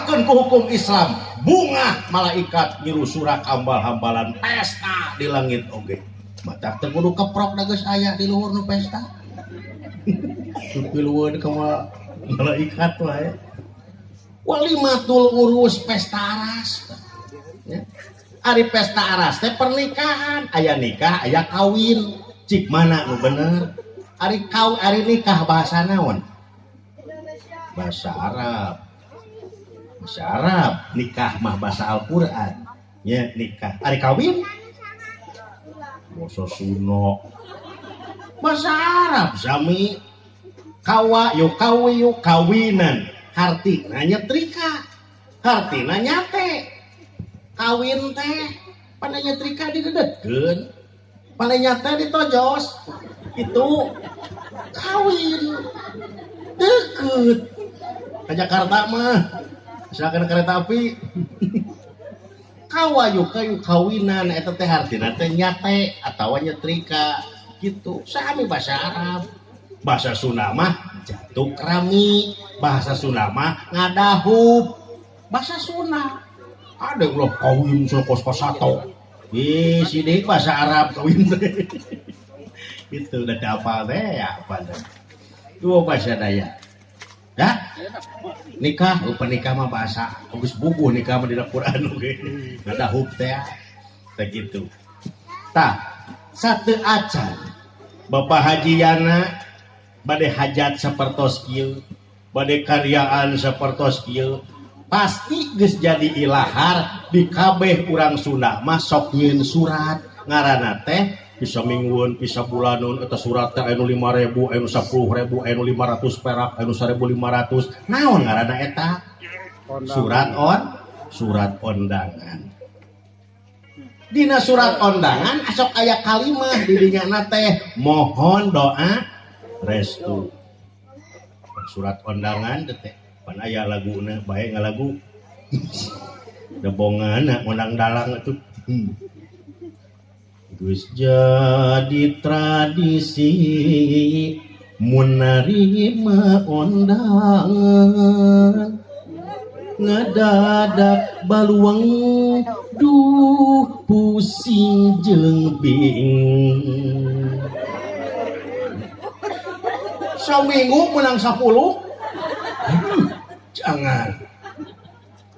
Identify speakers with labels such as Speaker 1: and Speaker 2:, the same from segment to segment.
Speaker 1: Ditetapkeun ku hukum Islam, bunga malaikat nyiru surak ambal-hambalan pesta di langit oge. Matak teu kudu keprok da geus aya di luhur nu pesta. Piluweun ka malaikat wae. Walimatul urus pesta aras. Ya. Ari pesta aras teh pernikahan, aya nikah, aya kawin. Cik mana nu bener? Ari kau ari nikah bahasa naon? Bahasa Arab. Bahasa Arab, nikah mah bahasa Al-Qur'an. Ya, nikah. Ari kawin bahasa Sunda. Bahasa Arab sami kawa yukawi kawinan. Hartina nyetrika. Hartina nyate. Kawin teh pada nyetrika didedetkeun. Pada nyate ditojos. Itu kawin. Deket. Ke Jakarta mah misalkan kereta api. Kawa yukayu kawinan eta teh hartina teh nyate atawa nyetrika gitu. Sami bahasa Arab. Bahasa Sunda mah jatuh rami, bahasa Sunda mah ngadahup. Bahasa Sunda ada yang ulah kawin kos kosato. Ih, sidik bahasa Arab kawin teh. Itu udah apa teh ya apa teh. Dua bahasa daya. Ya? Nikah, oh, nikah mah bahasa geus bubuh nikah mah dina Quran oge. Ngadahup teh. Teh gitu. Tah, satu acan Bapak Haji Yana bade hajat sapertos kieu, bade karyaan sapertos kieu, pasti geus jadi ilahar di kabeh urang Sunda mah sok nyieun surat ngaranna teh bisa mingguan, bisa bulanan, eta surat teh anu 5.000, anu 10.000, anu 500 perak, anu 1.500. Naon ngaranna eta? Surat on, surat ondangan. Dina surat ondangan asok aya kalimah di dinya teh mohon doa restu. Surat ondangan teh pan aya laguna bae ngalagu. Debongan ngondang dalang itu. Geus jadi tradisi mun narima ondangan ngadadak baluang duh pusing jeung bingung. Saminggu menang 10. Jangan.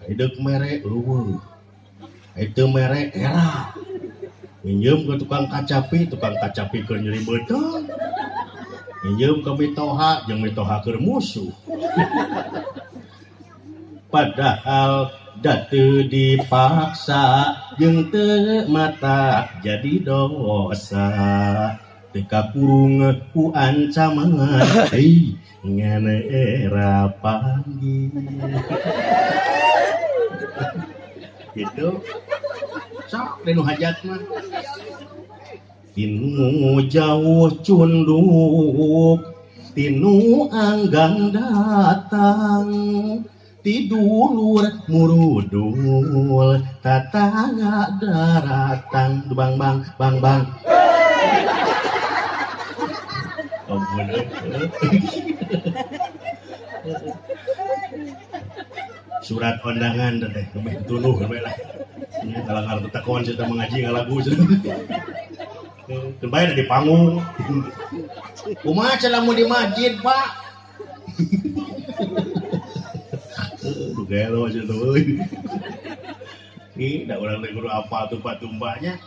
Speaker 1: Hidup mere eueuh. Itu mere era. Minjem ke tukang kacapi keur nyeri beuteung. Minjem ke mitoha, jeung mitoha keur musuh. Padahal da teu dipaksa jeung teu mata jadi dosa. Teu kakurung ku ancaman hei ngan era panggih. Gitu. Sok dinu hajat mah. Tinu jauh cunduk, tinu anggang datang, tidulur murudul, tatangga daratang, bang bang bang bang. Ampun. Surat undangan teh kemeh tunuh we lah. Kalau ngarep tekon cerita mengaji ngalagu cenah. Keun bae di panggung. Kumaha cenah mun di masjid, Pak? Duh gelo cenah euy. Ih, da urang teh kudu apa tumpah-tumpahnya.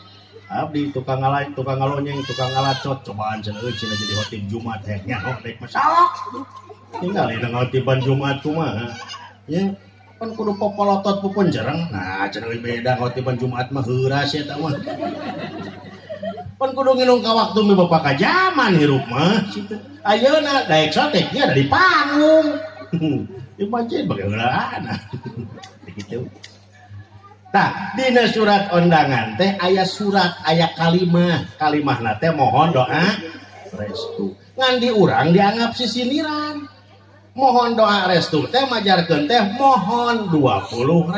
Speaker 1: Abdi tukang ngalai, tukang ngalonyeng, tukang ngalacot, cobaan cenah euy cenah jadi khotib Jumat teh nyaho rek masalah. Tinggal dina ngotiban Jumat kumaha. Ya, pan kudu popolotot pupun jereng. Nah, cenah euy beda ngotiban Jumat mah heuras eta mah. Pan kudu nginung ka waktu mi bapak ka jaman hirup mah situ. Ayeuna daek soteknya ada di panggung. Di masjid bage heulaana. Gitu. Tah, dina surat undangan teh aya surat, aya kalimah. Kalimahna teh mohon doa restu. Ngan di urang dianggap sisindiran. Mohon doa restu teh majarkeun teh mohon 20.000.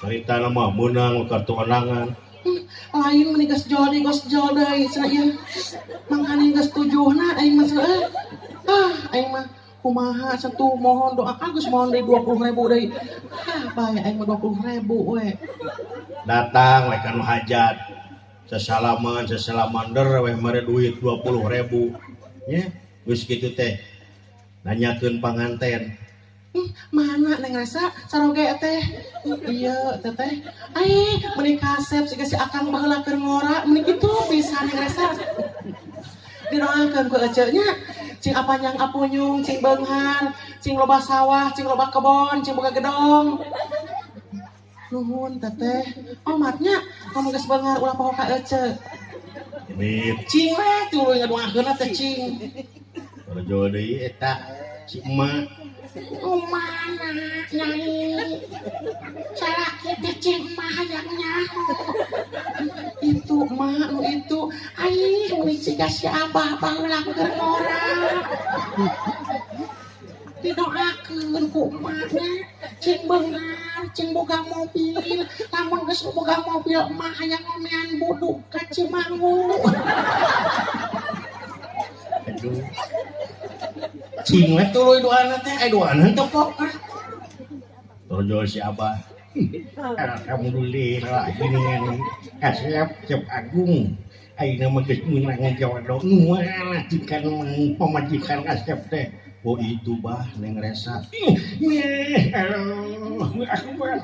Speaker 1: Cerita mah meunang kartu undangan. Lain meni geus jol geus jol deui cenah ieu. Mangkaning geus tujuhna aing mah cenah. Ah, aing mah Kumaha satu mohon doa agus mohon deui 20.000 deui. Ah, bae aing mah 20.000 we. Datang we ka nu hajat. Sesalaman sesalaman der we mere duit 20.000. Nya, geus kitu teh nanyakeun panganten. Mana Neng Resa saroge teh? Iya teteh. Ai, meuni kasep siga si Akang baheula keur ngora, meuni kitu bisa Neng Resa. Didoakeun ku ece nya. Cing apanjang apunyung, cing beunghar, cing loba sawah, cing loba kebon, cing boga gedong. Nuhun teteh. Omatnya kamu geus beunghar ulah poho ka ece. Ini cing we tuluy ngadoakeun teh cing. Rojo deui eta si emak. Mana nyai? Salaki teh cing mah hayang nyaho. Itu emak nu itu. Ai, meuni siga si Abah baheula keur ngora. Didoakeun ku emaknya cing beunghar, cing boga mobil. Lamun geus boga mobil emak hayang ngomean buduk ka Cimanggu. Aduh. Cing we tuluy doana teh, aya doana teh pok. Rojo si Abah. Alhamdulillah geuningan kasep Cep Agung. Ayeuna mah geus meunang jodoh nu mana jikan pamajikan kasep teh. Oh itu bah Neng Resa. Nih, aduh, aku mah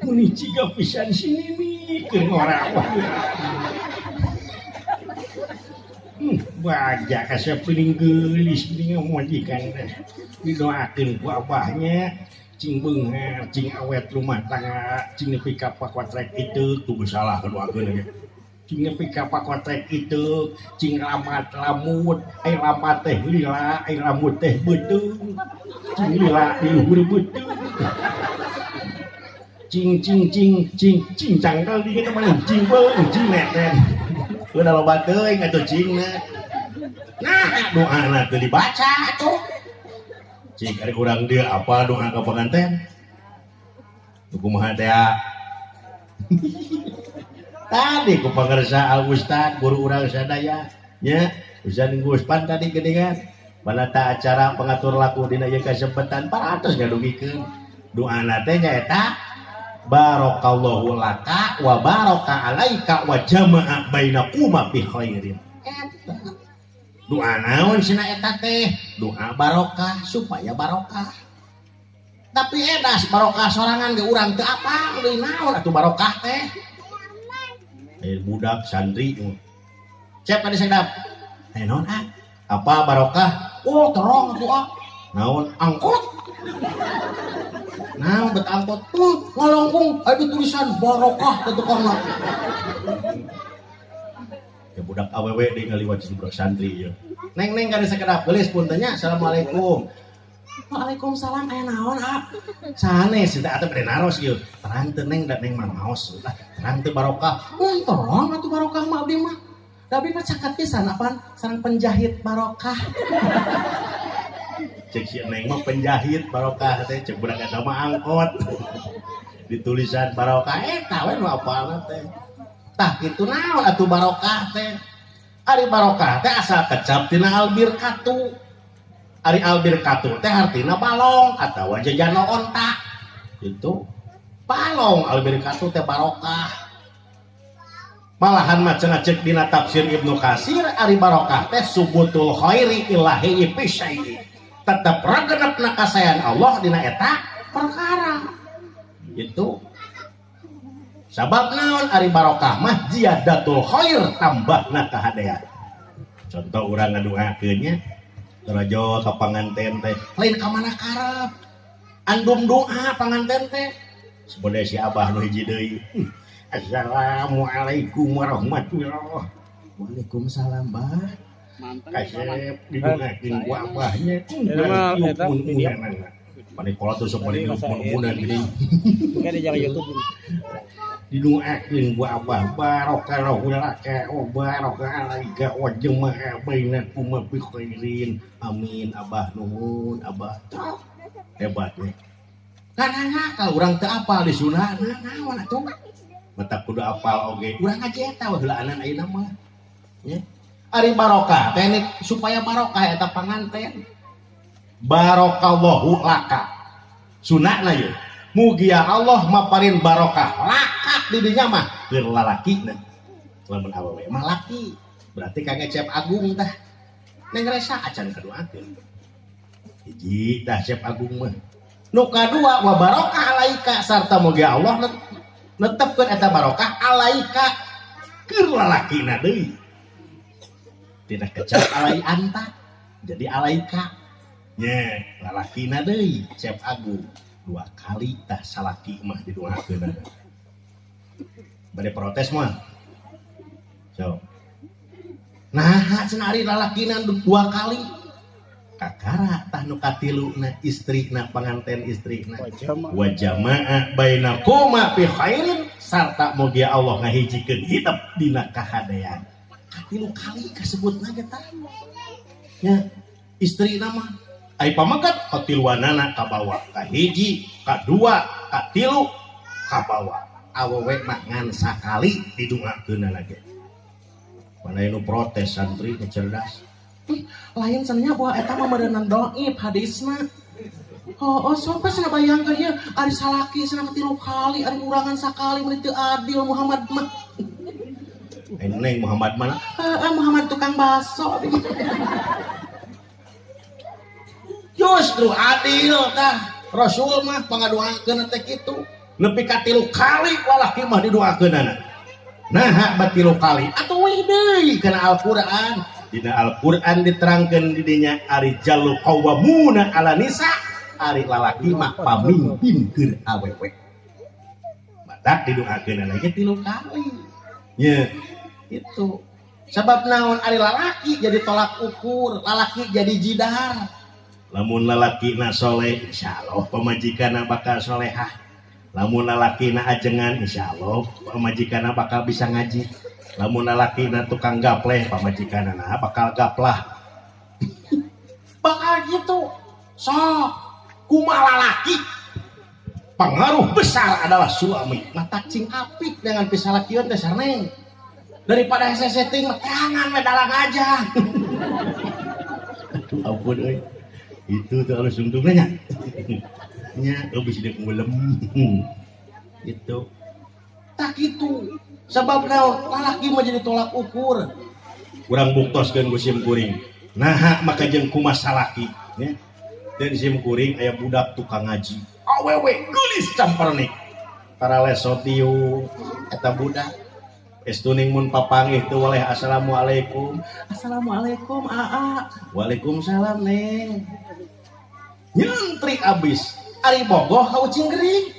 Speaker 1: meuni ciga pisan sini nih keur ngora. Baja kasep piling geulis geuning majikan teh. Didoakeun ku abahnya cing beunghar, cing awet rumah tangga, cing nepi ka pakotrek itu tuh salah kadoakeun ge. Cing nepi ka pakotrek itu, cing lamat lamut, ai lamat teh lila, ai lamut teh beuteung. Cing lila di luhur beuteung. Cing cing cing cing cing cangkal di kita mah cing beung cing neten. Udah loba teuing atuh cingna. Nah, doana teu dibaca atuh. Cik ari urang dieu apa doa ka panganten? Kumaha teh? Tadi ku pangersa al ustad guru urang sadaya nya Ustad Guspan tadi geuningan panata acara pengatur laku dina ieu kasempatan parantos ngadugikeun doana teh nyaeta barakallahu laka wa baraka alaika wa jama'a bainakuma bi khairin. Eta doa naon cenah eta teh? Doa barokah supaya barokah. Tapi edas barokah sorangan ge urang teu apal deui naon atuh barokah teh. Budak santri cep tadi sedap. Naon ah? Apa barokah? Oh terong atuh ah. Naon angkot? Naon bet angkot? Tuh ngalongkung ada tulisan barokah ke tukangna. Ya budak awewe deui ngaliwat si budak santri ieu. Neng neng kada sakedap geulis punten nya. Assalamualaikum. Waalaikumsalam aya naon ah? Sanes teh atuh bade naros ieu. Terang teu neng da neng mah maos lah. Terang teu barokah. Terang atuh barokah mah abdi mah. Da abdi mah caket pisan apaan sareng penjahit barokah. Cek si neng mah penjahit barokah teh cek budak eta mah angkot. Ditulisan barokah eta we nu apalna teh. Tah kitu naon atuh barokah teh? Ari barokah teh asal kecap tina albirkatu. Ari albirkatu teh artina balong atawa jejano onta. Itu balong albirkatu teh barokah. Malahan mah cenah cek dina tafsir Ibnu Katsir ari barokah teh subutul khairi ilahi fi syai'i. Tetep regenepna kasayan Allah dina eta perkara. Itu sabab naon ari barokah mah ziyadatul khair tambahna kahadean. Contoh urang ngadoakeun nya rajo ka panganten teh lain ka mana karep. Andum doa panganten teh. Sebode si Abah nu hiji deui. Assalamualaikum warahmatullahi. Waalaikumsalam bah. Kasep didoakeun ku abahnya. Panik pola tuh sok panik mun-munan gini.
Speaker 2: Bukan di jalan YouTube.
Speaker 1: Didoakeun ku abah barakallahu laka wa baraka alaika wa jama'a bainakum bi khairin. Amin abah nuhun abah. Hebat we. Kadang kalau urang teu apal di sunah naon atuh. Mata kudu apal oge. Urang ngaji eta we heulaanan ayeuna mah. Nya. Ari barokah teh supaya barokah eta panganten. Barokallahu laka. Sunahna ye. Mugia Allah maparin barokah laka di dinya mah keur lalakina. Lamun awewe mah laki. Berarti kang Cep Agung tah. Neng Resa acan kaduakeun. Hiji tah Cep Agung mah. Nu kadua wa barokah alaika sarta mugia Allah netepkeun eta barokah alaika keur lalakina deui. Tidak kecap alai anta jadi alaika. Nya lalakina deui Cep Agung. Dua kali tah salaki mah didoakeun. Bade protes mah. So. Nah, cenah ari lalakina dua kali. Kakara tah nu katiluna istrina panganten istrina. Wa jama'a bainakuma fi khairin sarta mugia Allah ngahijikeun hidup dina kahadean. Katilu kali kasebutna ge tah. Nya istrina mah ai pamegat katiluanana kabawa kahiji, kadua, katilu kabawa. Awewe mah ngan sakali didungakeunana ge. Mana nu protes santri nu cerdas. Lain cenah bahwa eta mah meureunang dhaif hadisna. Oh, sok cenah bayangkeun ieu ari salaki cenah katilu kali, ari urangan sakali mun teu adil Muhammad mah. Neng Muhammad mana? Heeh, Muhammad tukang bakso. Justru adil tah. Rasul mah pangadoakeun teh kitu. Nepi ka tilu kali lalaki mah didoakeunana. Naha bat tilu kali? Atuh weh deui kana Al-Qur'an. Dina Al-Qur'an diterangkeun di dinya ari jalu qawwamuna 'ala nisa, ari lalaki mah pamimpin keur awewe. Matak didoakeunana ge tilu kali. Nya itu. Sabab naon ari lalaki jadi tolak ukur, lalaki jadi jidar. Lamun lalaki na soleh, insyaallah pamajikanna bakal solehah. Lamun lalaki na ajengan, insyaallah pamajikanna bakal bisa ngaji. Lamun lalaki na tukang gapleh, pamajikanna bakal gaplah. Bakal gitu. Sok kumaha lalaki pengaruh besar adalah suami. Mata cing apik dengan pisalakieun teh sarneng. Daripada hese setting mah tangan we dalang aja. Aduh ampun euy. Itu tuh harus untungnya nya. Nya euy bisa dikulem. Gitu. Tak gitu. Sebab naon lalaki mah jadi tolak ukur. Urang buktoskeun ku sim kuring. Naha maka jeung kumaha salaki nya. Dan sim kuring aya budak tukang ngaji. Awewe geulis campernik. Taraleso tiung eta budak. Estuning mun papanggih teu waleh assalamualaikum. Assalamualaikum aa. Waalaikumsalam neng. Nyentri abis. Ari bogoh ka ucing gering.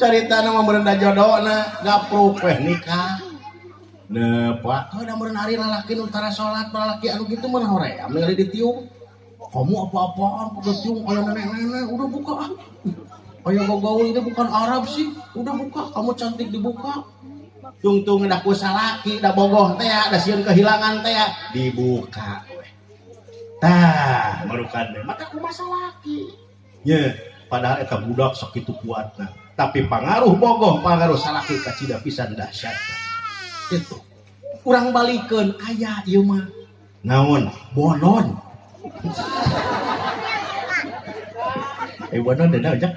Speaker 1: Carita nama merendah jodona gapruk weh nikah. Nah, Pak, kalau udah meureun ari lalaki nu tara salat, lalaki anu kitu meureun hoream ningali ditiung. Kamu apa-apaan pakai tiung kayak nenek-nenek, udah buka ah. Kayak gaul ini bukan Arab sih, udah buka, kamu cantik dibuka. Tungtung dah ku salaki, dah bogoh teh, dah sieun kehilangan teh, dibuka weh. Tah, marukan teh, mata ku salaki. Nya, padahal eta budak sakitu kuatna. Tapi pangaruh bogoh, pangaruh salaki kacida pisan dahsyat. Itu. Urang balikeun aya ieu mah. Naon? Bonon. Bonon deh ujak.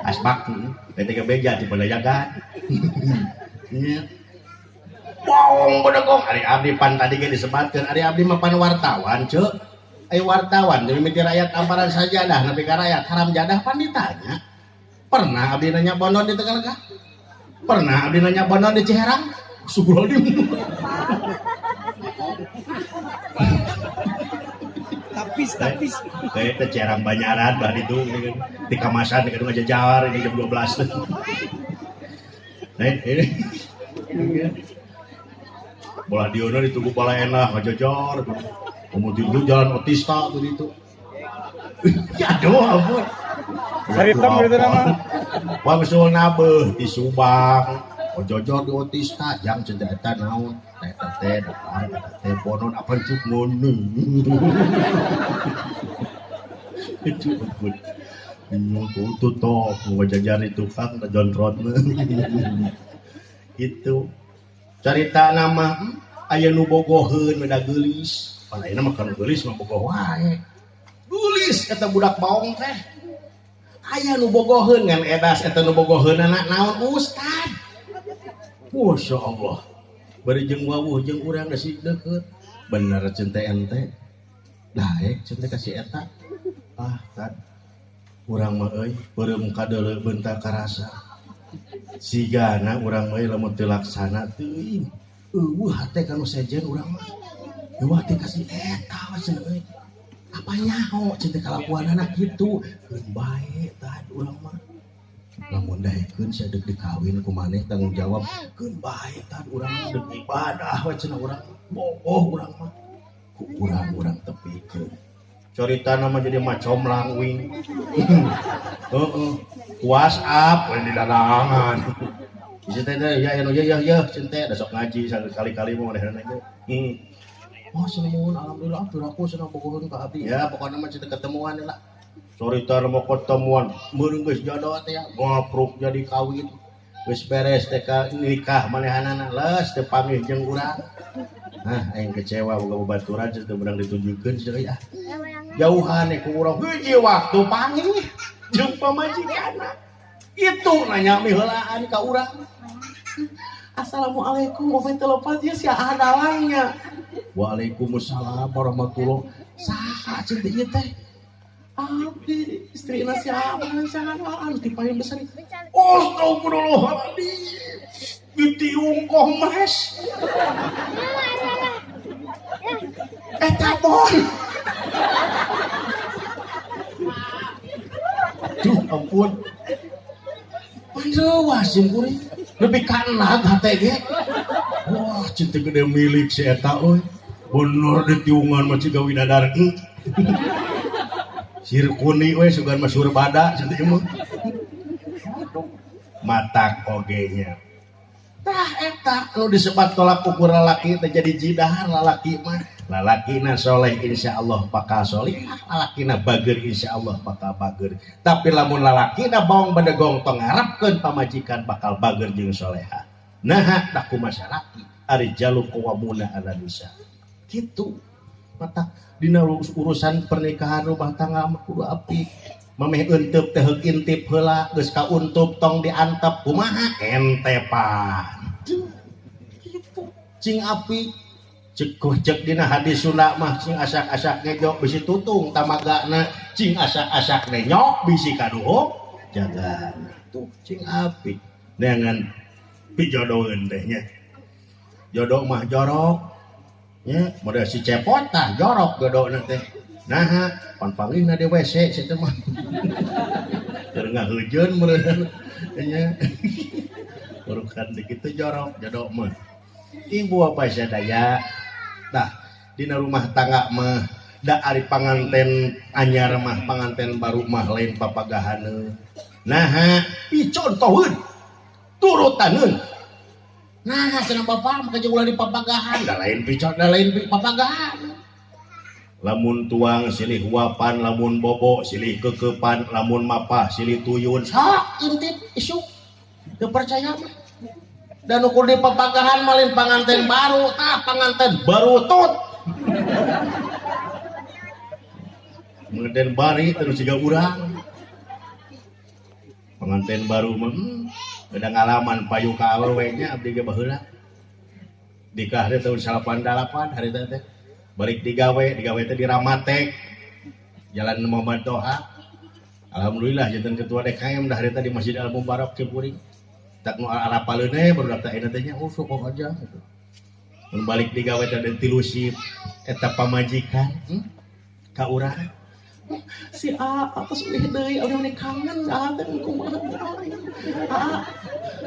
Speaker 1: Asbak, teh beja di balayagan. Nya. Bohong bedegong ari abdi pan tadi ge disebatkeun, ari abdi mah pan wartawan, ceuk. Ai wartawan teu mimiti rakyat amparan sajadah nepi ka rakyat haram jadah pan ditanya. Pernah abdi nanya bonon di Tegallega? Pernah abdi nanya bonon di Ciherang? Astagfirullahaladzim.
Speaker 2: Tapis, tapis.
Speaker 1: Kayak ke Ciherang Banyaran bah itu di Kamasan di Kedung Jajar ini jam 12. Ini. Bola diono ditunggu bola enak ngajajar. Kemudian itu jalan otista begitu. Ya aduh ampun.
Speaker 2: Sarita berarti nama.
Speaker 1: Wangsul nabeuh di Subang. Ojojor di otista jang cenah eta naon? Eta teh depan eta teh bonon apa cuk ngono. Itu ampun. Itu toh ngajajar di tukang jontrotna. Itu carita nama aya nu bogoheun beda geulis. Pan ayeuna mah kan geulis mah bogoh wae. Gelis eta budak baong teh. Aya nu bogoheun ngan edas eta nu bogoheunana naon ustad. Masya Allah. Bari jeung wawuh jeung urang da si deukeut. Bener cinta ente. Daek cinta kasih eta. Ah, tad. Urang mah euy beureum kadeuleu beunta karasa. Sigana urang mah lamun teu laksana teuing. Eueuh hate ka nu sejen urang mah. Eueuh hate kasih eta we cenah euy. Apa nyaho cinta kalakuanana kitu. Keun bae tad urang mah. Lamun daekeun sia deuk dikawin ku maneh tanggung jawab. Keun bae tad urang mah deuk ibadah we cenah urang. Bogoh urang mah. Ku urang-urang tepikeun. Caritana mah jadi macomlang wing. Heeh. WhatsApp we di dadangan. Bisa teh ya ya ya ya ya cinta da sok ngaji sekali-kali mah manehna ge. Oh seneng alhamdulillah aku senang bogoheun ka abdi. Ya pokokna mah cinta ketemuan lah. Carita mah ketemuan meureun geus jodoh teh ya gopruk jadi kawin. Geus beres teh ka nikah manehanana leus teu panggih jeung urang. Nah, aing kecewa boga babaturan teu meunang ditunjukkeun cenah ah. Jauhan ku urang hiji waktu panggih jeung pamajikanna. Itu nanya mi heulaan ka urang. Assalamualaikum, ofe teu lepat ieu sia adalangnya. Waalaikumsalam warahmatullah. Saha cenah ieu teh? Abdi istrina siapa saha anu ti payun besar. Astagfirullahaladzim. Ditiung komes. Eta bon. Duh ampun. Panjewas jeung kuring. Lebih kanag hate ge. Wah, cinta gede milik si eta euy. Bener ditiungan mah ciga widadari. Sirkuni we sugan mah surbada cinta ieu mah. Matak oge nya. Tah eta nu disebat tolak ukur lalaki teh jadi jidar lalaki mah. Lalakina soleh insyaallah bakal soleh, lalakina bager insyaallah bakal bager. Tapi lamun lalakina baong bedegong tong ngarepkeun pamajikan bakal bager jeung soleha. Naha da kumaha salaki ari jalu qawamuna ala nisa. Kitu. Matak dina urusan pernikahan rumah tangga mah kudu apik. Mameh euteup teh heuk intip heula geus kauntup tong diantep kumaha entepan. Kitu. Cing apik. Cek cek dina hadis Sunda mah cing asak-asak ngejo bisi tutung tamagana, cing asak-asak nenyok bisi kaduhung jagana. Tuh cing apik. Neangan pijodoheun teh nya. Jodoh mah jorok. Nya model si cepot tah jorok jodona teh. Naha pan panggihna di WC si teh mah. Keur ngaheujeun meureun nya. Urukan kitu jorok jodoh mah. Ibu apa sadaya. Tah dina rumah tangga mah da ari panganten anyar mah panganten baru mah lain papagahaneun. Naha dicontoheun turutaneun. Nah cenah bapak mah jeung ulah dipapagahan da lain picot da lain papagahan. Lamun tuang silih huapan, lamun bobo silih kekepan, lamun mapah silih tuyun. Sok intip isuk teu percaya mah. Dan ukur di papagahan malin panganten baru, tah panganten baru tut. Penganten bari terus juga urang. Penganten baru mah udah ngalaman payu ka awewe nya abdi ge baheula. Nikah teh tahun 88 hari teh teh. Balik digawe teh di Ramatek. Jalan Muhammad Toha. Alhamdulillah janten ketua DKM dah hari teh di Masjid Al Mubarak Cipuring. Tak nu arapaleun we barudak teh ayeuna teh nya oh sok aja gitu. Mun balik digawe teh dan tilu sip eta pamajikan ka urang. Si A atas uih deui abdi mah kangen A teh kumaha. A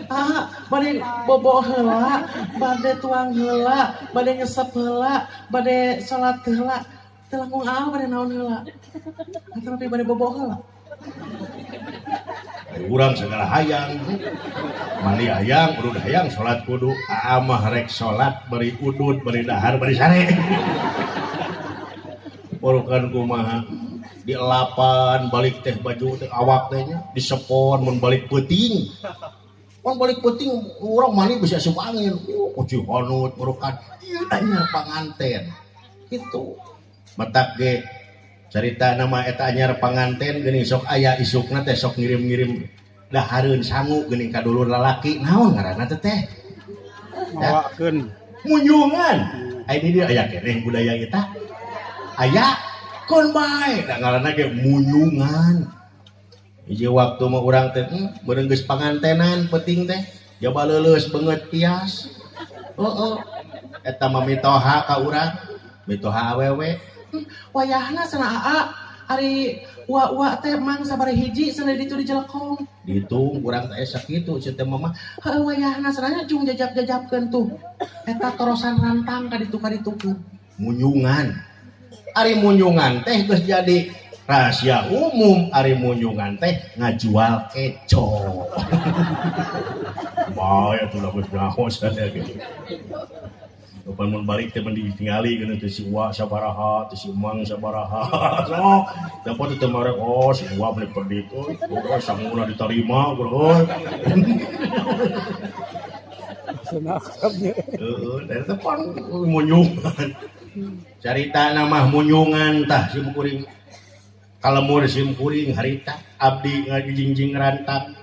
Speaker 1: A bade bobo heula, bade tuang heula, bade nyesep heula, bade salat heula. Teu langkung A bade naon heula. Atuh tapi bade bobo heula. Urang segala hayang, mandi hayang, udud hayang, salat kudu. Aa mah rek salat bari udud, bari dahar, bari sare. Barukan kumaha dielapan balik teh baju teh awak teh nya disepon mun balik peuting. Mun balik peuting urang mandi bisa asup angin. Kuci honut barukan ieu anyar panganten. Kitu. Matak ge Carita nama eta anyar panganten geuning sok aya isukna teh sok ngirim-ngirim dahareun sangu geuning ka dulur lalaki. Naon ngaranna teh teh?
Speaker 2: Mawakeun.
Speaker 1: Munjungan. Aya di dieu aya keneh budaya eta. Aya keun bae da ngaranna ge munjungan. Hiji waktu mah urang teh meureun geus pangantenan peuting teh jaba leuleus beungeut pias. Heeh. Eta mah mitoha ka urang, mitoha awewe. Wayahna cenah aa ari ua-ua teh mang sabaraha hiji cenah ditu di Jelekong. Dihitung urang teh sakitu cenah teh mama. Heuh wayahna cenah jung jajap-jajapkeun tuh. Eta torosan rantang ka ditu kaditukeun. Munjungan. Ari munjungan teh geus jadi rahasia umum, ari munjungan teh ngajual keco. Bae atuh lah geus nyaho sadaya gitu. Kapan mun balik teh mending ditingali geuna teh si Uwa sabaraha, teh si Emang sabaraha. Sok, dapat teh marek, oh si Uwa meuni pedit euy, oh sanguna diterima euy.
Speaker 2: Cenah akrabnya.
Speaker 1: Heeh, da eta pan munjungan. Carita mah munjungan tah sim kuring. Kalemur sim kuring harita abdi ngajingjing rantang,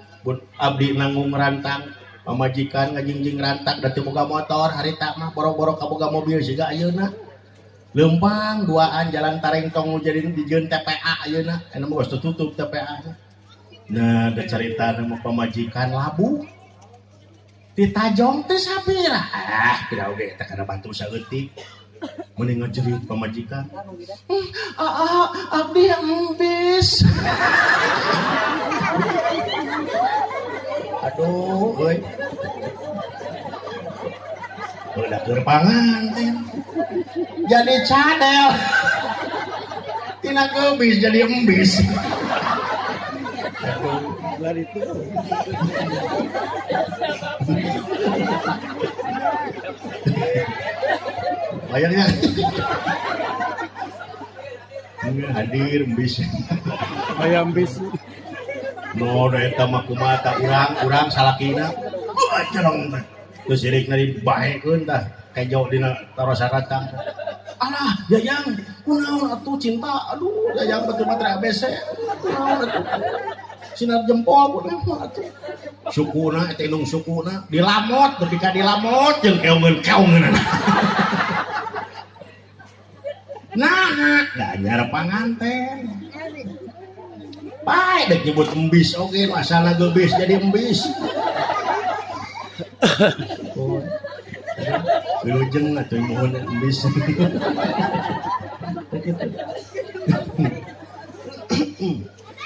Speaker 1: abdi nanggung rantang. Pamajikan ngajingjing rantang da teu boga motor harita mah boro-boro kaboga mobil siga ayeuna. Leumpang duaan jalan tarengtong nu jadi dijieun TPA ayeuna, ayeuna mah geus tertutup TPA na. Nah, da carita mah pamajikan labuh. Ditajong teh sapira. Ah, pira oge eta kana bantu saeutik. Mending ngajerit pamajikan. Aa, abdi embis. Aduh, euy. Udah keur panganten. Jadi cadel. Tina geubis jadi embis.
Speaker 2: Belah itu.
Speaker 1: Bayangnya. Hadir embis.
Speaker 2: Ayam bis.
Speaker 1: No, da eta mah kumaha tah urang salakina. Wah, celong teh. Terus sirikna dibahekeun tah kejo dina tarosan rantang. Alah, Yayang, kunaon atuh cinta? Aduh, Yayang betul matre ABC. Kunaon atuh? Sinar jempol kunaon atuh? Sukuna eta indung sukuna dilamot nepi ka dilamot jeung keungeun-keungeunana. Nah, da anyar panganten. Bae dek nyebut embis oge nu asalna geubis jadi embis. Oh. Wilujeng atuh muhun embis.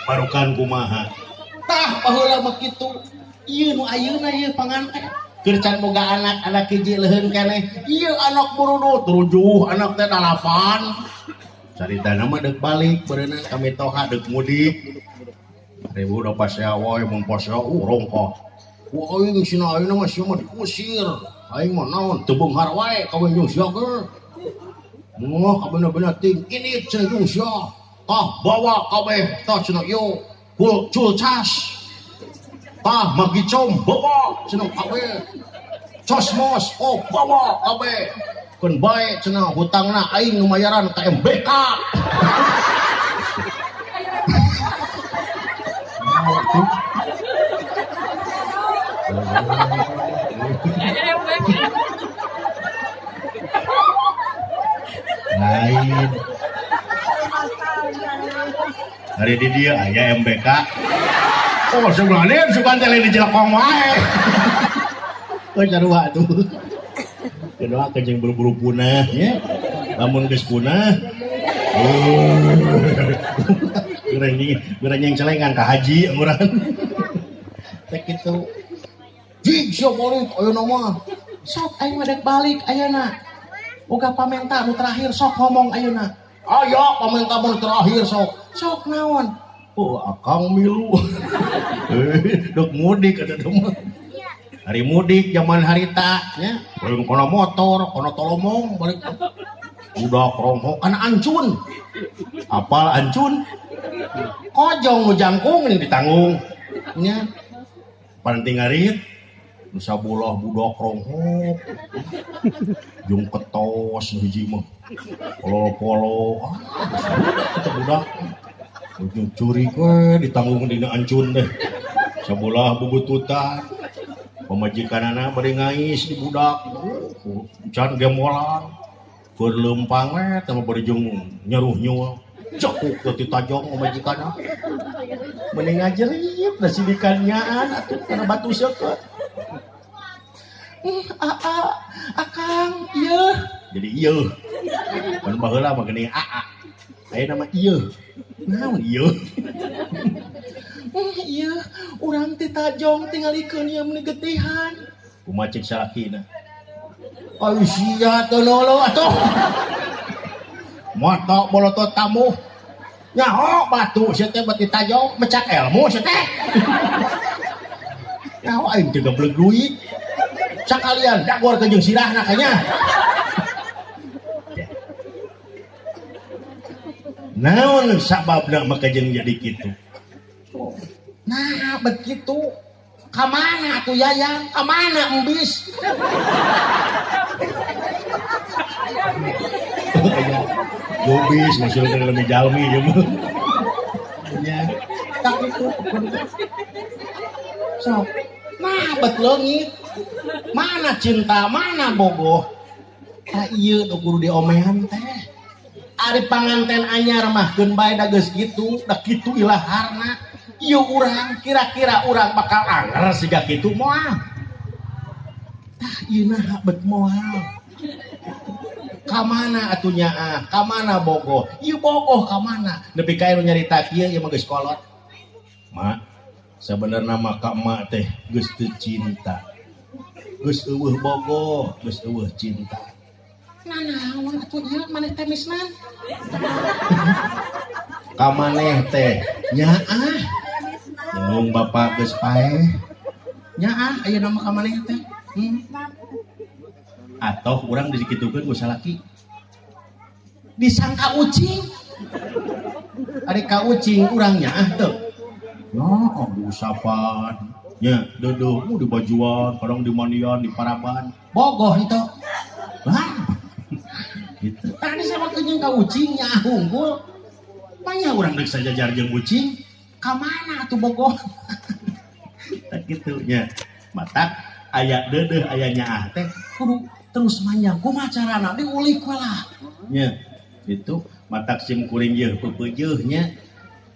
Speaker 1: Barukan kumaha. Tah baheula mah kitu. Ieu nu ayeuna ieu panganten. Keur can boga anak, anak hiji leuheung keneh. Ieu anak burudut, 7 anak teh 8. Caritana mah deuk balik beureunan kami toha deuk mudik. Ribu da pasea wae mun pasea rongkoh. Wah aing cenah ayeuna mah sia mah diusir. Aing mah naon teu beunghar wae kawin jeung sia ge. Moh kabeh-beh ting ini cenah jeung sia. Tah bawa kabeh tah cenah ieu kul culcas. Tah magicom bawa cenah kabeh. Cosmos oh bawa kabeh. Keun bae cenah hutangna aing nu mayaran ka MBK. Lain. Hari di dia aya MBK. Oh, sebenarnya sukan teh di Jelekong wae. Oh, sarua tuh. Kedua kencing buru-buru punah nya. Lamun geus punah. Oh. Geureng celengan ka haji urang. Teh kitu. Jig sia balik ayeuna mah. Sok aing mah dek balik ayeuna. Boga pamenta nu terakhir sok ngomong ayeuna. Aya pamenta nu terakhir sok. Sok naon? Oh, akang milu. Dek mudik eta teh mah. Hari mudik zaman harita nya, lain kana motor, kana tolomong balik. Udah kerompok kana ancun. Apal ancun? Kojong nu jangkung ini ditanggung nya. Paranti ngarit. Nu sabolah budak ronghok. Jeung ketos nu hiji mah. Polo-polo, ah, budak eta budak. Ujung curi we ditanggung dina ancun teh. Sabolah bubututan. Pamajikanana bari ngais di budak. Can gemolan. Keur leumpang we teh bari jeung nyeruh nyul. Cekuk teh ditajong pamajikanna. Mending ngajerit da sidikan nyaan atuh kana batu seukeut. Aa, akang, ieu. Jadi ieu. Pan baheula mah geuning aa. Ayeuna mah ieu. Naon ieu? Ieu urang teh tajong tingalikeun ieu meuni getihan. Kumaha cek salakina? Ai sia teu nolo atuh. Mata bolotot tamu. Nyaho batu sia teh bet ditajong mecak ilmu sia teh. Nyaho aing teh gableg duit. Sakalian dagor ke jeung sirahna kanya. Naon sababna maka jeung jadi kitu? Nah, begitu. Kamana atuh Yayang? Kamana embis? Jobis masih lebih jalmi ya mah. Ya, tak itu. Sok. Nah, bet leungit. Mana cinta, mana bogoh? Tah ieu nu kudu diomean teh. Ari panganten anyar mah keun bae da geus kitu, da kitu ilaharna. Ieu urang kira-kira urang bakal anger siga kitu moal. Tah ieu nah bet moal. Ka mana atuh nyaah? Ka mana bogoh? Ieu bogoh ka mana? Nepi ka anu nyarita kieu ieu mah geus kolot. Mak, sabenerna mah ka emak teh geus teu cinta. Geus eueuh bogoh, geus eueuh cinta. Nah, naon atuh ieu maneh teh misnan? Ka maneh teh nyaah. Indung bapak geus paeh. Nyaah ayeuna mah ka maneh teh. Atau urang dikitukeun ku salaki. Disangka ucing. Ari ka ucing urang nyaah teu. Ya, diusapan. Nya, deudeuh mu dibajuan, kadang dimandian, diparaban. Bogoh henteu. Wah. Gitu. Tadi sama kenyang ka ucing nyaah unggul. Banyak urang deuk sajajar jeung ucing. Ka mana atuh bogoh? Tak kitu nya. Matak aya deudeuh aya nyaah teh kudu terus manjang. Kumaha carana diulik we lah. Nya. Itu matak sim kuring yeuh peupeujeuh nya.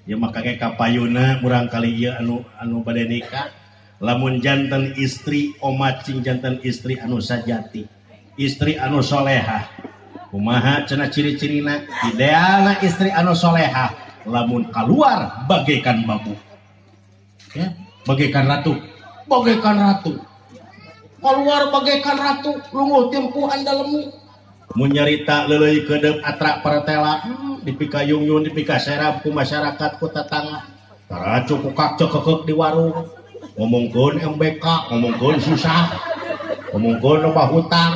Speaker 1: Ya maka ge kapayuna murang kali ieu anu bade nikah. Lamun janten istri omat cing janten istri anu sajati. Istri anu solehah. Kumaha cenah ciri-cirina? Idealna istri anu solehah lamun keluar bagaikan babu. Ya, bagaikan ratu. Bagaikan ratu. Keluar bagaikan ratu, lunguh timpuhan dalemi. Mun nyarita leuleuy keudeup atrak paretela, dipikayungyun, dipikaserap ku masyarakat ku tetangga. Tara cukukak cekekek di warung. Ngomongkeun MBK, ngomongkeun susah. Ngomongkeun loba hutang.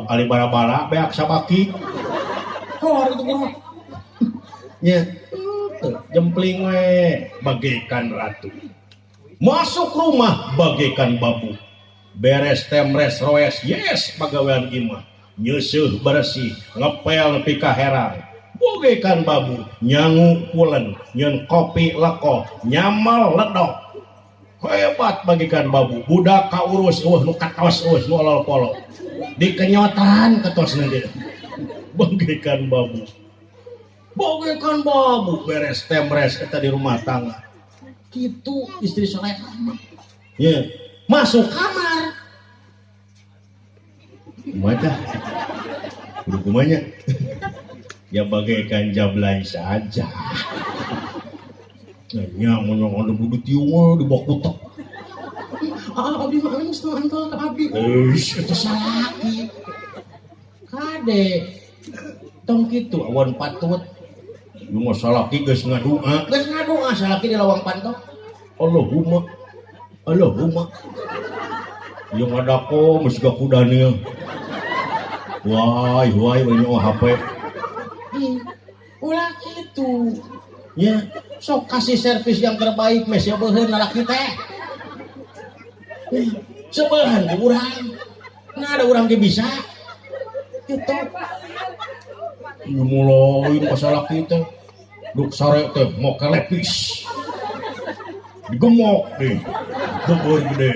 Speaker 1: Ari bara-bara beak sabaki. Hor itu kumaha? Nya, jempling we bagaikan ratu. Masuk rumah bagaikan babu. Beres temres roes yes pagawean imah. Nyeuseut bersih, ngepel nepi ka herang. Bagaikan babu, nyangu pulen, nyeun kopi leko, nyamel ledok. Hebat bagikan babu, budak kaurus eueuh nu katos eueuh nu olol polo. Dikenyotan ketosna ge. Bagaikan babu. Bagaikan babu beres temres eta di rumah tangga. Kitu istri solehah mah. Nya, masuk kamar. Kumaha? Kudu kumanya? Ya bagaikan jablay saja. Nya mun anu kudu tiung di bawah kutek. Ah, abdi mah geus teu antel ka abdi. Euy, eta salaki. Kade. Tong kitu awan patut. Ieu mah salaki geus ngadua. Geus ngadua salaki di lawang panto. Allahumma. Allahumma. Ieu ngadako geus ga kudania. Wah, wah, we nyawa HP. Ulah kitu. Nya, sok kasih servis yang terbaik mes ya beuheun lalaki teh. Sebeuhan ku urang. Nah ada urang ge bisa. Gitu. Ieu mulai ka salaki teh. Duk sare teh make lepis. Digemok deh. Geueur gede.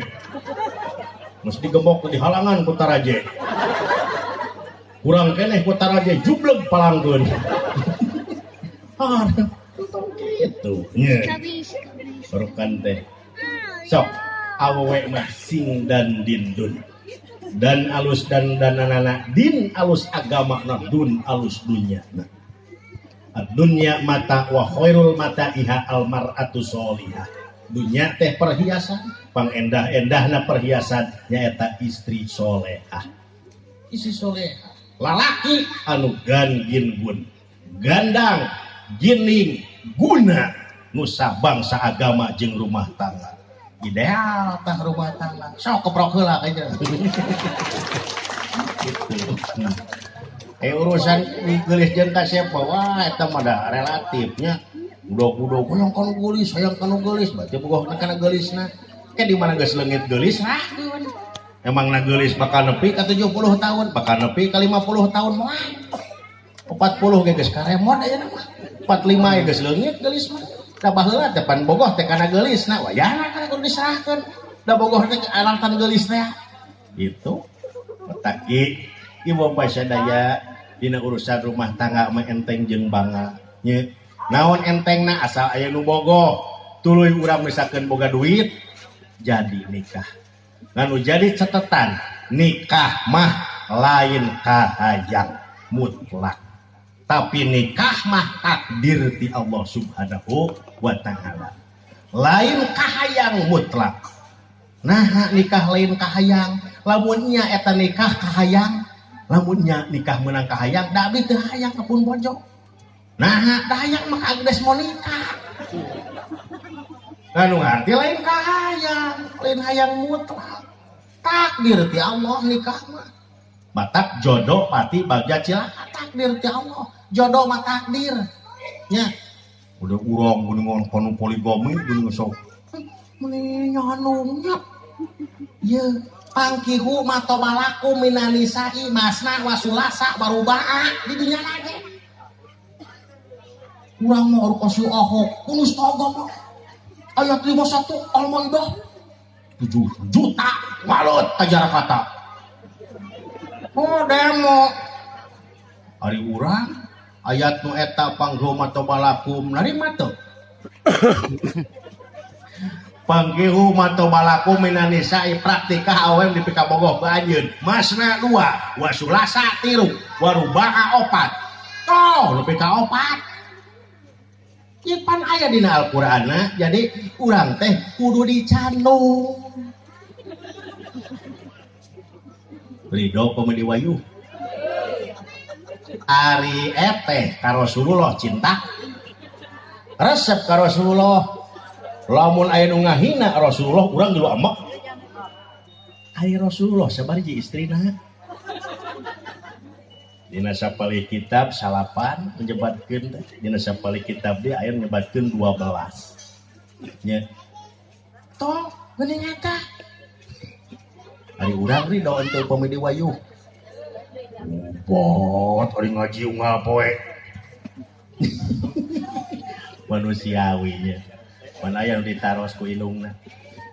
Speaker 1: Geus digemok di halangan ku taraje. Kurang keneh ku taraje jubleg palangkeun. Ah, entong kitu. Nya. Barukan teh. Sok awewe mah sing dan dindun. Dan alus dan dananana din alus agama na dun alus dunya na. Dunya mata wa khairul mata'iha al mar'atu sholihah. Dunya teh perhiasan, pangendah-endahna perhiasan nyaeta istri solehah. Istri solehah. Lalaki anu gan gin gun. Gandang, gining, guna nusa bangsa agama jeung rumah tangga. Ideal tah rumah tangga. Sok keprok heula kayaknya. Gitu. Urusan geulis jeung kasep wah eta mah da relatifnya. Udah-udah hayang kanu geulis, hayang kanu geulis, berarti bogoh kana geulisna. Ke di mana geus leungit geulis rahkeun. Emang na geulis bakal nepi ka 70 tahun, bakal nepi ka 50 tahun moal. 40 ge geus karemot ayeuna mah. 45 ge geus leungit geulis mah. Da baheula teh pan bogoh teh kana geulisna, wayahna kana kudu diserahkeun. Da bogoh teh alatan geulis teh. Gitu. Petaki ibu bapak sadaya dina urusan rumah tangga mah enteng jeung bangga. Nya naon entengna asal aya nu bogoh, tuluy urang misalkeun boga duit jadi nikah. Nganu jadi catatan nikah mah lain kahayang mutlak. Tapi nikah mah takdir ti Allah Subhanahu wa taala. Lain kahayang mutlak. Nah nikah lain kahayang, lamun nya eta nikah kahayang, lamun nya nikah meunang kahayang, da abdi teu hayang ka pun bojo. Nah, da hayang mah ka Agnes Monica. Anu ngarti lain kahayang, lain hayang mutlak. Takdir ti Allah nikah mah. Batak jodoh pati bagja cilaka takdir ti Allah. Jodoh mah takdir. Nya. Udah urang geuningan kanu poligami geuning sok. Meuni nyanungnya. Ye, pangkihu matobalaku minanisai masna wasulasa warubaa di dunya lagi. Urang mah harus kasih Ahok, kunus agama. Ayat 51 Al-Maidah 7 juta walut ajar kata. Oh demo. Ari urang ayat nu eta panggihu matobalakum narima teu? Panggihu matobalakum minanisai praktikah awem dipikabogoh ku anjeun. Masna 2, wasulasa 3, warubaa 4. Toh nepi ka 4. Ieu pan aya dina Al-Qur'anna, jadi urang teh kudu dicandung. Ridho pamedi wayuh. Ari eteh ka Rasulullah cinta. Resep ka Rasulullah. Lamun aya nu ngahina Rasulullah urang geus amek. Ari Rasulullah sabariji istrina. Dina sapalih kitab 9 menyebatkeun teh. Dina sapalih kitab dia aya nyebatkeun 12. Nya. Toh geuning eta. Ari urang ridho henteu pamedi wayuh. Bot ari ngaji unggal poe. Manusiawi nya. Pan aya nu ditaros ku indungna.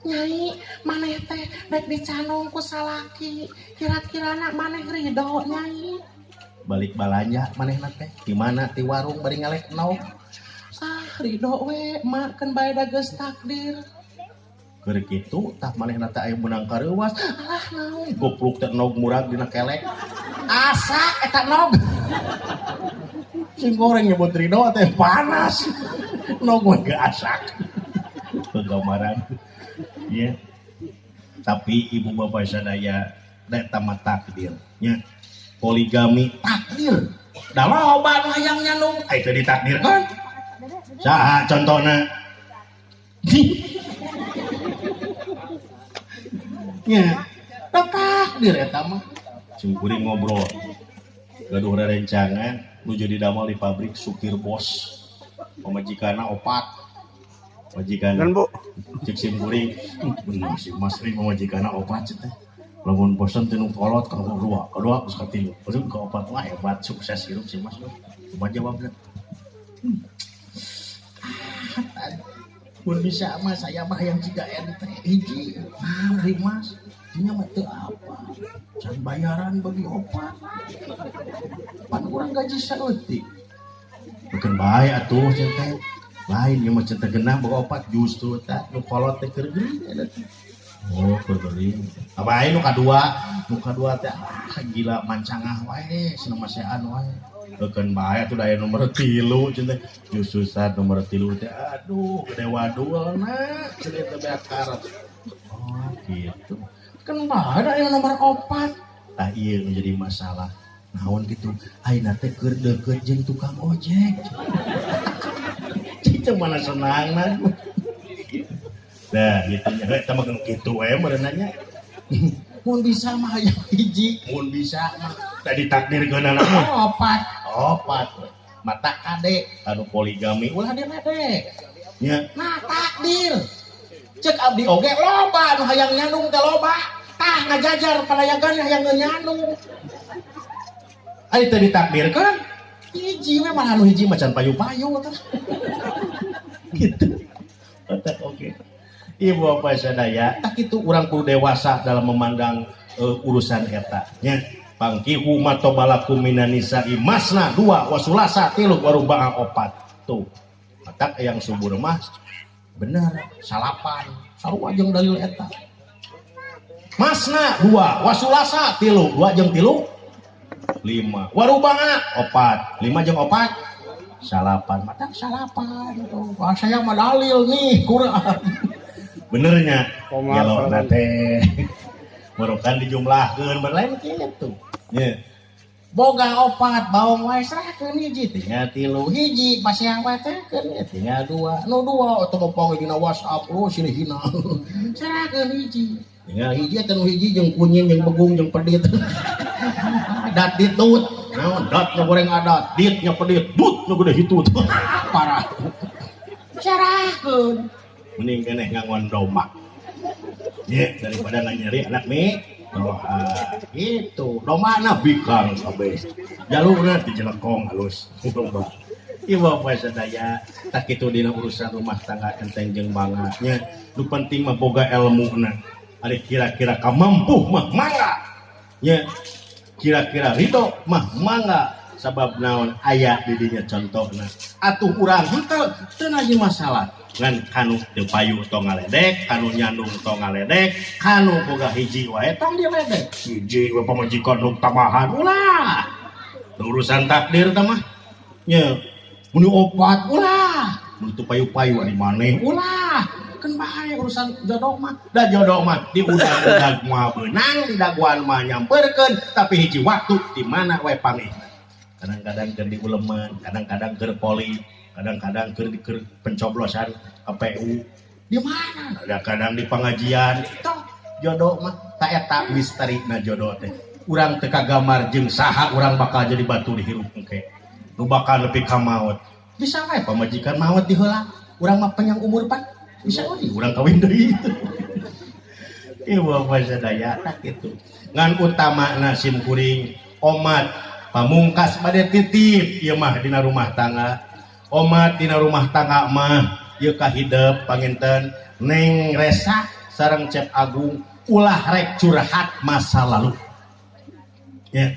Speaker 1: Nyai, maneh teh rek dicandung ku salaki. Kira-kirana maneh ridho nyai. Balik balanja manehna teh. Di mana ti warung bari ngalek nog. Ah, ridho we, mak keun bae da geus takdir. Keur kitu tah manehna teh aya meunang kareuwas. Alah naon goblok teh nog murag dina kelek. Asa eta nog. Sing goreng nyebut ridho teh panas. Nog we ge asak. Penggambaran. Ya. Tapi ibu bapak sadaya eta mah takdir nya. Poligami takdir. Da loba nu hayang nyandung, ai teu ditakdirkeun. Saha contona? Nya, da takdir eta mah. Sing kuring ngobrol. Gaduh rerencangan nuju didamel di pabrik supir bos. Pamajikanna 4. Majikan.
Speaker 2: Kan, Bu.
Speaker 1: Cek sim kuring, bener si Mas ri pamajikanna opat teh. Lamun bosan teh nu kolot ka dua, kadua geus katilu. Terus ka opat, wah hebat sukses hirup si Mas. Kumaha jawabna? Ah, mun bisa mah saya mah yang jiga ente hiji. Ah, ri Mas. Dinya mah teu apa. Can bayaran bagi opat. Pan urang gaji saeutik. Bukan bae atuh teh. Lain ieu mah teu genah boga opat, justru tah nu kolot teh keur gering eta teh. Oh, keur gering. Apa nu kadua? Nu kadua teh ah gila mancangah wae, cenah masean wae. Beukeun bae atuh da aya nomor 3 cenah teh. Justru saat nomor 3 teh aduh gede wadulna cenah teh beak karet. Oh, gitu. Kan bae da aya nomor 4. Tah ieu nu jadi masalah. Naon gitu? Ayeuna teh keur deukeut jeung tukang ojek. Itu mana senang nah. Nah, gitu nya. Eta mah kitu we meureun nya. Mun bisa mah hayang hiji, mun bisa mah tadi takdirkeunana opat, opat. Mata kade anu poligami ulah diledek. Nya, nah takdir. Cek abdi oge loba anu hayang nyandung teh loba. Tah ngajajar panayagan hayang nyandung. Ari teu ditakdirkeun hiji we, malah anu hiji macan payu-payu tah. Gitu. Otak oke. Ibu bapak sadaya, tak itu urang kudu dewasa dalam memandang urusan eta. Nya, fankihu ma thaba lakum minan nisa'i masna dua wa sulasa tilu wa ruba'a opat. Tuh. Matak yang subur mah bener salapan. Sarua jeung dalil eta. Masna dua, wa sulasa tilu, dua jeung tilu lima. Wa ruba'a opat, lima jeung opat salapan. Matak salapan tuh. Wah, saya mah dalil nih Quran. Benernya
Speaker 2: Komar,
Speaker 1: gelo
Speaker 2: saran.
Speaker 1: Teh merukan dijumlahkeun berlain kitu nya. Boga opat baong wae serahkeun hiji tinggal tilu, hiji pasiang wae teh tinggal dua, nu dua atau bapang dina WhatsApp oh silih hina, serahkeun hiji tinggal hiji eta nu hiji jeung kunying jeung begung jeung pedit dat ditut naon dat nya goreng adat dit nya pedit dut nu gede hitut parah, serahkeun mending keneh ngangon domba ya daripada nyari anak mi doa itu domba na bikang kabeh jalurna dijelekong halus domba. Ibu bapak sadaya, tak itu dina urusan rumah tangga enteng jeung bangga nya. Nu penting mah boga ilmuna. Ari kira-kira kamampuh mah mangga nya, kira-kira ridho mah mangga, sabab naon aya di dinya contohna. Atuh urang henteu teu naji masalah ngan kanu teu payu tong ngaledek, kanu nyandung tong ngaledek, kanu boga hiji wae tong diledek. Hiji we pamajikan nu tambahan ulah. Urusan takdir tah mah nya. Mun opat ulah, mun teu payu-payu ari maneh ulah. Kan bahaya urusan jodoh mah. Da jodoh mah di udag-udag mah beunang, di daguan mah nyamperkeun, tapi hiji waktu di mana wae pamih. Kadang-kadang keur diuleman, kadang-kadang keur poli, kadang-kadang keur pencoblosan KPU. Di mana? Kadang-kadang di pengajian. Toh jodoh mah tak eta misteri na jodoh teh. Urang teu kagamar jeung saha urang bakal jadi batu di hirup engke. Nu bakal nepi ka maot. Bisa wae pamajikan maot di heula. Urang mah panjang umur pan. Bisa wae urang kawin deui. Ibu bapak sadaya tak kitu. Ngan utama sim kuring omat pamungkas bade titip ieu mah dina rumah tangga. Omat dina rumah tangga mah ieu kahidep panginten Neng Resa sareng Cep Agung ulah rek curhat masa lalu. Ya.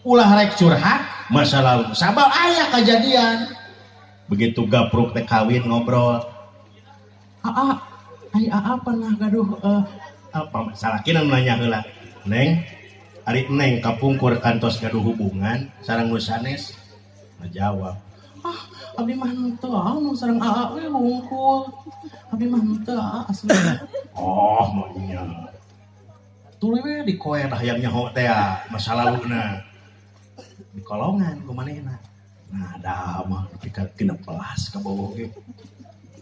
Speaker 1: Ulah rek curhat masa lalu. Sabab aya kejadian. Begitu gapruk teh kawin ngobrol. Aa, ai aa pernah gaduh apa salakina nu nanya heula. Neng, ari Neng kapungkur kantos gaduh hubungan sareng nu sanes? Ngajawab, ah, abdi mah henteu ah, nu sareng aa we hungkul. Abdi mah henteu aa asli. Oh, maunya. Tuluy we dikoe dah hayang nyaho teh ya, masa laluna. Di kolongan ku manehna. Nah, da mah nepi ka 16 ka bawah ge.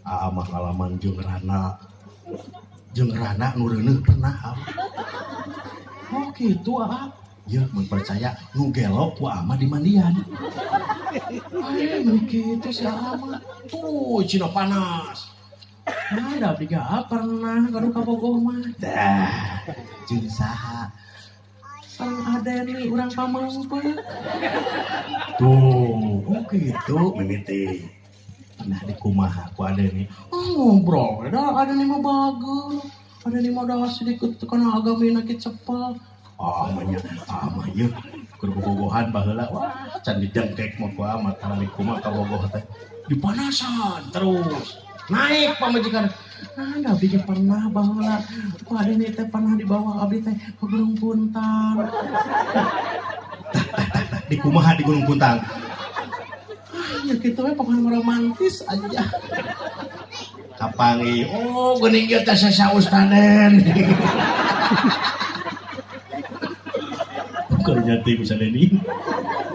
Speaker 1: Aa mah ngalaman jeung rana. Jeung rana nu reuneuh pernah aa. Oh gitu aa. Ya, mun percaya nu gelo ku aa mah dimandian. Eh, meni kitu si aa mah. Tuh, cina panas. Ada abdi ge pernah gaduh kabogoh mah. Dah, jeung saha? Sareng Adeni urang Pamengpeuk. Tuh, oh gitu mimiti. Pernah dikumaha ku Adeni? Oh, ngobrol, dah Adeni mah bagus. Adeni mah dah sedikit kana agamina ge cepel. Ah, mah nya, ah mah ieu keur bobogohan baheula, wah can didengkek mah ku amat tarali kumaha kabogoh teh. Dipanasan terus. Naik pamajikan. Nah, da abdi ge pernah baheula ku Adeni teh pernah dibawa abdi teh ke Gunung Puntang. Tah, tah, tah, tah, di kumaha di Gunung Puntang? Ah, ya kitu we pokoknya romantis aja. Kapanggih, oh geuning ieu teh sesa ustaden. Karunya teh bisa Deni.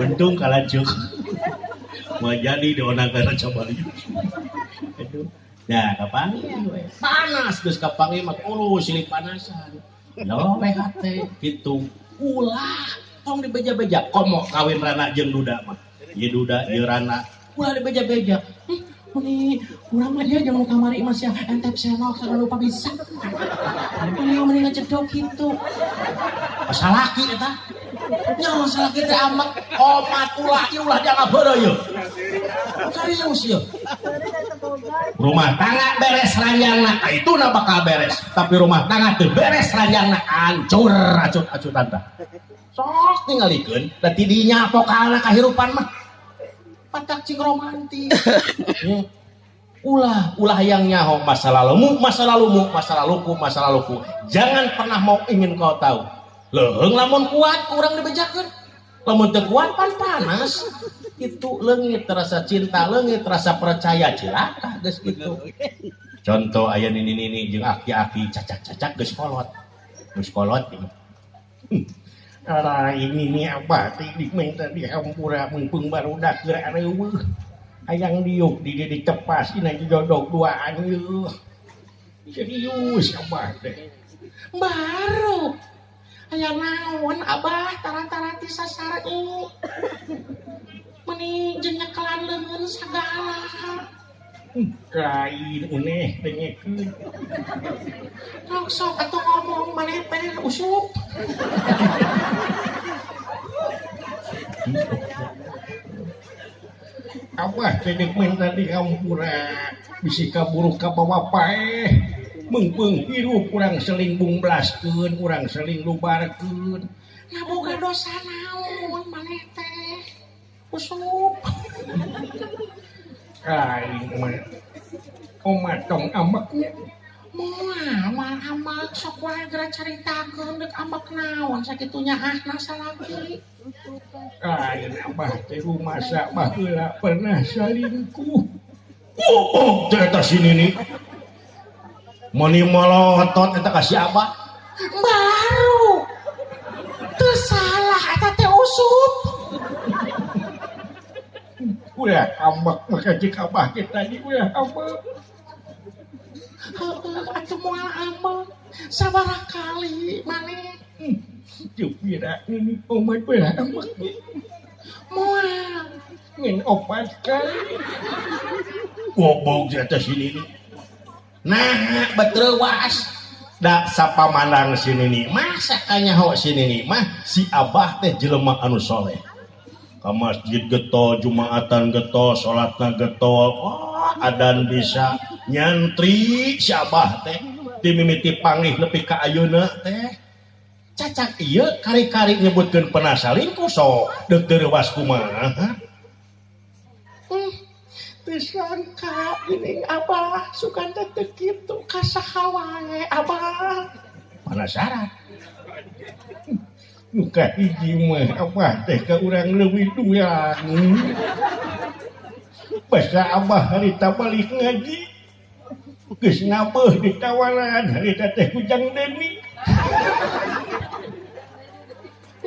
Speaker 1: Bentung kalancuk. Mau jadi dionang ka Raja Bali. Aduh. Nah, kapanggih we. Panas geus kapanggih mah kudu silih panasan. Lo we hate kitu. Ulah tong dibeja-beja komo kawin rana jeung duda mah. Ieu duda ieu rana. Ulah dibeja-beja. Meni urang mah dia jangan kamari mah sia entep senok sagala rupa bisa. Meni meni ngecedok kitu. Salaki eta. Nya salaki teh amek omat ulah ieu ulah dianggap heureuy ieu. Serius ieu. Rumah tangga beres ranjangna, itu na bakal beres. Tapi rumah tangga teu beres ranjangna hancur acut-acutan tah. Sok tingalikeun da ti dinya pokalna kahirupan mah. Patak cing romantis. Ulah, ulah yang nyaho masa lalumu, masa lalumu, masa laluku, masa laluku. Jangan pernah mau ingin kau tahu. Leuheung lamun kuat kurang dibejakeun. Lamun teu kuat pan panas. Itu leungit rasa cinta, leungit rasa percaya, cilaka geus kitu. Contoh aya nini-nini jeung aki-aki cacak-cacak geus kolot. Geus kolot ieu. Ara ini nih abah teh diminta dihampura mumpung barudak geura reueuh. Hayang diuk di dieu ditepas dina jodog duaan ieu. Serius abah teh. Baru aya naon abah tara-tara ti sasareu. Meni jeung nyekelan leungeun sagala. Lain uneh dengekeun. Sok sok atuh ngomong maneh teh usup. Abah teh deuk minta dihampura bisi kaburuk ka bawa paeh. Meungpeung hirup urang seling bungblaskeun, urang seling lubarkeun. Nah boga dosa naon maneh teh? Usup. Lain mah. Omat tong ambeknya. Moal, moal ambek sok wae geura caritakeun deuk ambek naon sakitu nyaahna salaki. Lain abah teh rumasa baheula pernah salingkuh. Oh, teh eta si Nini. Meni molotot eta ka si abah. Baru. Teu salah eta teh usup. Ulah ambek maka cik abah teh tadi ulah ambek. Heueuh atuh moal ambek. Sabaraha kali maneh? Teu pira nini omat ulah ambek. Moal. Ngan opat kali. Gobog di atas sini nih. Nah, betreuwas. Da sapamandang si Nini mah sakanyaho si Nini mah si abah teh jelema anu soleh. Ka masjid getol, jumaatan getol, salatna getol. Oh, adan bisa nyantri si abah teh. Dimimiti panggih nepi ka ayeuna teh. Cacak ieu kari-kari nyebutkeun pernah salingkuh sok deuk teu reuwas kumaha. Teu sangka geuning abah sugan teh teu kitu ka saha wae abah. Penasaran. Nu kahiji mah abah teh ka urang leuwih dulang. Basa abah harita balik ngaji. Geus ngabeuh ditawaran harita teh ku Jang Deni.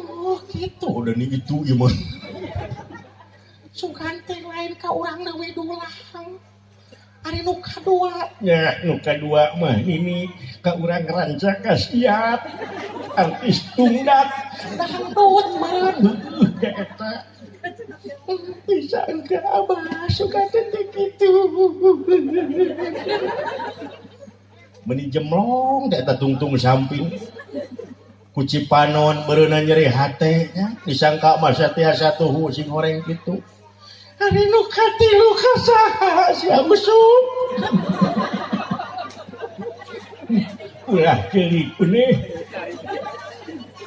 Speaker 1: Oh kitu Deni itu ieu mah. Sugan teh lain ka urang leuwih dulang. Ari nu kadua. Nya nu kadua mah nini ka urang Ranca Kasiat. Artis tunggat. Dangdut meureun. Heueuh da eta. Bisa engke abah sugan teh teh kitu. Meuni jemlong teh eta tungtung samping. Ku Cipanon beureuna nyeri hate nya disangka mah tiasa tuhu sing horeng kitu. Ari nu katilu ka saha sia usuk. Ulah ceurik uneh.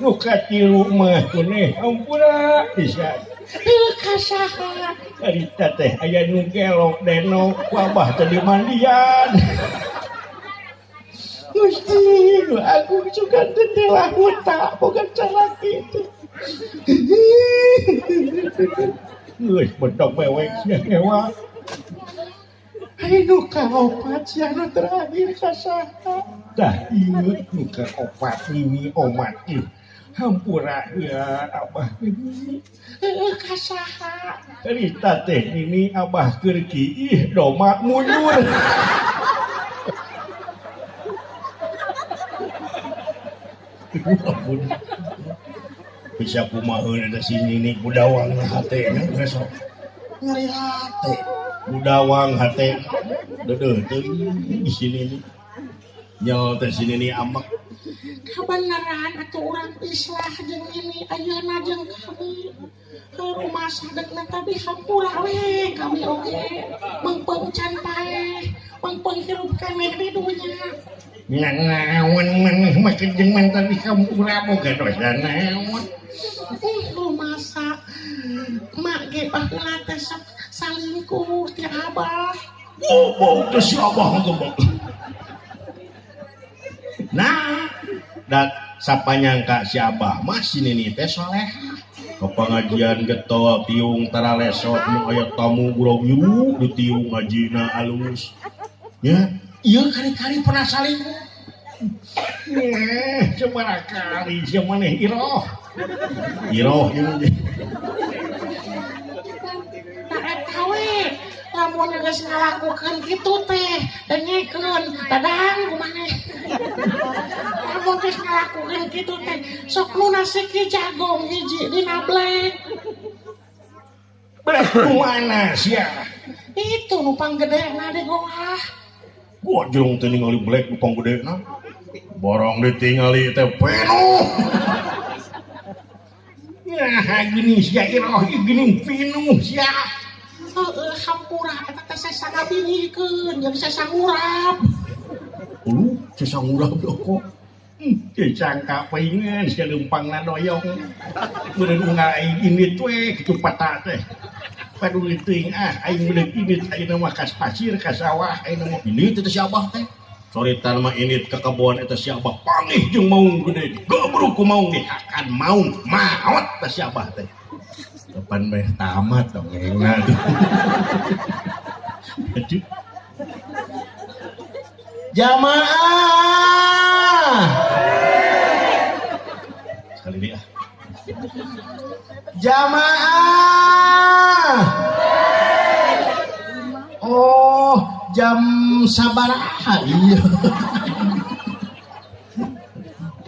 Speaker 1: Nu katilu mah uneh ampura pisan. Heuh ka saha? Carita teh aya nu gelok denok ku abah teh dimandian. Gusti nu agung sugan teh telah huta boga salaki teh. Geus bedog mewek sia ngewa. Ai nu kaopat sia nu terakhir ka saha? Tah ieu nu kaopat nini omat ieu. Hampura ya abah nini. Heueuh ka saha? Carita teh nini abah keur kiih doma mundur. Ampun. Bisa kumaha eta si nini budawang hate nya besok. Nyeri hate. Budawang hate. Deudeuh teuing di sini nih. Nyel teh si nini ambek. Kabeneran atuh urang islah jeung ini ayeuna jeung kami. Rumah sadekna tapi hampura we kami oge. Meungpeung can paeh, meungpeung hirup keneh di dunya. Naon maneh mah jeung mantan di hampura boga dosa naon. Rumasa mak ge baheula teh sok salingkuh ti abah. Oh, bau teh si abah mah. Nah, dat sapanyangka si abah mah si nini teh soleh. Ke pengajian getol tiung taralesot nu aya tamu gurau-giru di tiung ngajina alus. Ya, ieu kali-kali pernah salingkuh. Nah, sabaraha kali sia maneh iroh. Iroh ieu mah. Tah eta we, lamun geus ngalakukeun kitu teh, dengekeun, dadang kumaneh. Lamun geus ngalakukeun kitu teh, sok nu nasiki jagong hiji dina blek. Blek nu mana sia? Itu nu panggedena di goah. Gua jeung teu ningali blek nu panggedena. Borong ditingali teh penuh. Nah, gini sia iroh gini pinuh sia. Heeh, hampura eta teh sesa ngabinihkeun jeung sesa ngurap. Uluh, sesa ngurap kok. Disangka paingan sia leumpangna doyong. Meureun unggal aing indit we kitu pata teh. Paduli teuing ah aing meureun indit ayeuna mah kas pasir ka sawah ayeuna mah indit eta si abah teh. Soritan mah indit ka kebon eta si abah pangih jeung maung gede. Gebruk ku maung dihakan maung maot eta si abah teh. Depan meh tamat dongengna tuh. Aduh. Jamaah. Sekali deh ah. Jamaah. Oh, jam sabaraha iya.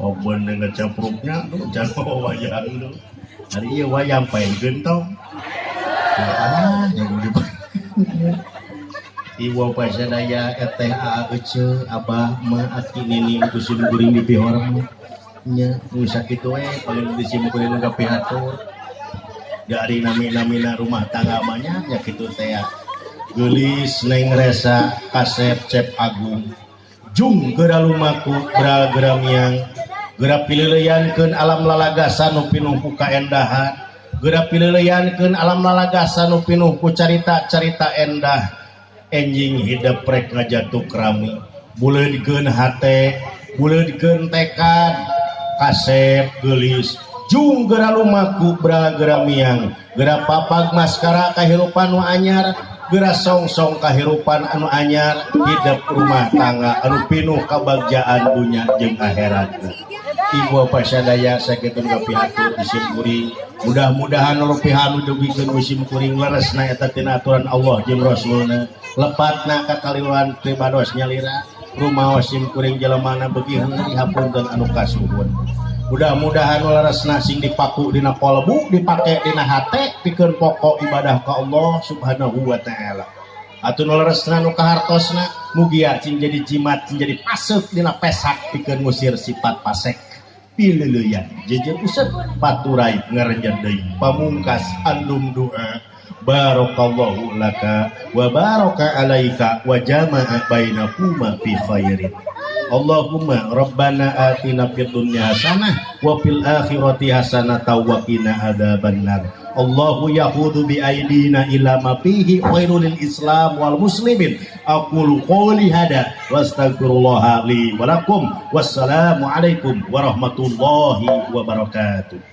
Speaker 1: Oh bener ngecapruknya tuh jam wayang tuh. Hari ieu wayang paling gentong. Ah, yang di Ibu pasadaya eteh aa ece abah ma aki nini ku sim kuring di pihorang nya nu sakitu we paling di sim kuring nu kapihatur. Dari nami-namina rumah tangga mah nya kitu teh Geulis Neng Resa kasep Cep Agung jung geura lumaku geura geura miang geura pileuleyankeun alam lalagasan nu pinuh ku kaendahan geura pileuleyankeun alam lalagasan nu pinuh ku carita-carita endah enjing hidep rek ngajatuk rami buleudkeun hate buleudkeun tekad kasep geulis jung geura lumaku geura geura miang geura papag maskara kahirupan nu anyar geura songsong kahirupan anu anyar hidep rumah tangga anu pinuh kabagjaan dunya jeung akhirat. Ibu bapak sadaya sakitu kapihatur di sim kuring mudah-mudahan rupiah anu dugikeun musim kuring leresna eta tina aturan Allah jeung Rasulna lepatna kakaliluan pribados nyalira rumaos sim kuring jelemana beuki heureuy hapunten anu kasuhun. Mudah-mudahan leresna sing dipaku dina kolbu dipake dina hate pikeun pokok ibadah ka Allah Subhanahu wa taala. Atuh nu leresna, nu kahartosna, mugia cing jadi jimat, cing jadi pasek dina pesak pikeun ngusir sifat pasek. Pileuleyan jejer usep paturai ngarenjat deui. Pamungkas andum doa, barakallahu laka wa baraka alaika wa jama'a bainakuma fi khairin. Allahumma rabbana atina fid dunya hasanah wa fil akhirati hasanah wa qina adzabannar. Allahu yahudu bi aidina ila ma fihi khairul lil Islam wal muslimin. Aqulu qawli hada wa astaghfirullah li wa lakum. Wassalamu alaikum warahmatullahi wabarakatuh.